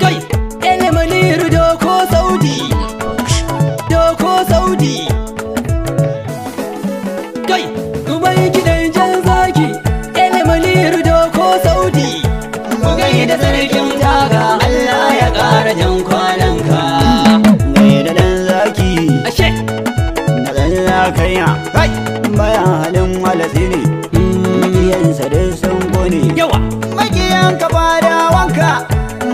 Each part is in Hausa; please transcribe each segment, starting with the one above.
Kai, Elmaniru doko Saudi, doko Saudi. Kai, uban gidan jan zaki, Elmaniru doko Saudi. Mu gaida sarkin taga, Allah ya ƙara jan kwananka. Gaida ɗan zaki. Ashe. Na ɗan zakanya. Kai. Bayan halin malatsi ne. Makiyansa duk sun kone. Yawa. Makiyanka fadawanka,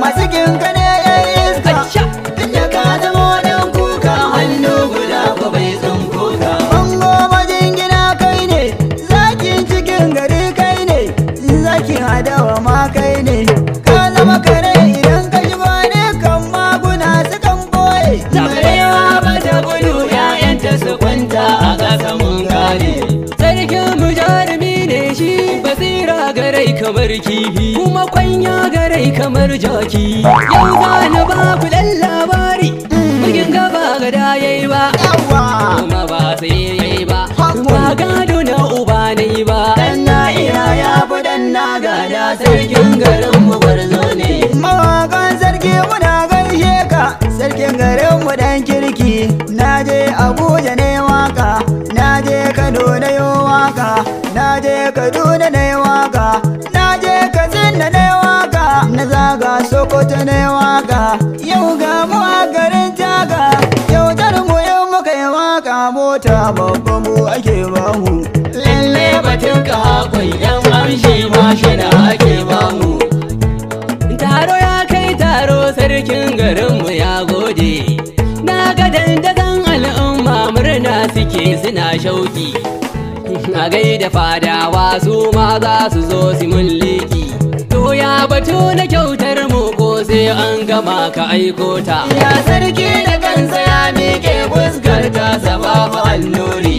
masu kinka ne yan iska. Asha. Tunda ka zama ɗan kuka, hannu guda ko bai tsinko ka. Bango majingina kai ne, zakin cikin gari kai ne, zakin adawa ma kai ne. Ka zama kare idan ka shigo dukkan maguna sukan boye. Barewa ba ta gudu ‘ya'yanta su kwanta a ƙasa, mun gane. Sarkin mu jarumi ne shi, basira garai kamar kifi, kuma kwanya garai kamar jaki. Yau za ni ba ku ɗan labari, bugun gaba gada yayi ba, Yawa! kuma ba sai yayi ba, ba gado na uba ne ba. Dan na iya ya fi dan na gada. Sarkin garin mu gwarzo ne. Mawaƙan sarki muna gaishe ka, sarkin garin mu dan kirki. Na je Abuja ne waka, na je Kano na yo waka, na je Kaduna na yi waka, na je Katsina na yi waka, na zaga Sokoto na yi waka. Yau ga mu a garin Taga, kyautar mu yau muka yi waka, mota babban mu ake bamu. Lalle batun ka haƙon yan amshi ma shida ake bamu. Taro ya kai taro, sarkin garinmu ya gode. Na ga dandazon al'umma murna suke suna shauki. A gaida fadawa, su ma za su zo su mun liki. To ya batu na kyautar mu, ko sai an gama ka aiko ta? Ya sarki da kansa ya miƙe, fuskar ta babu annuri.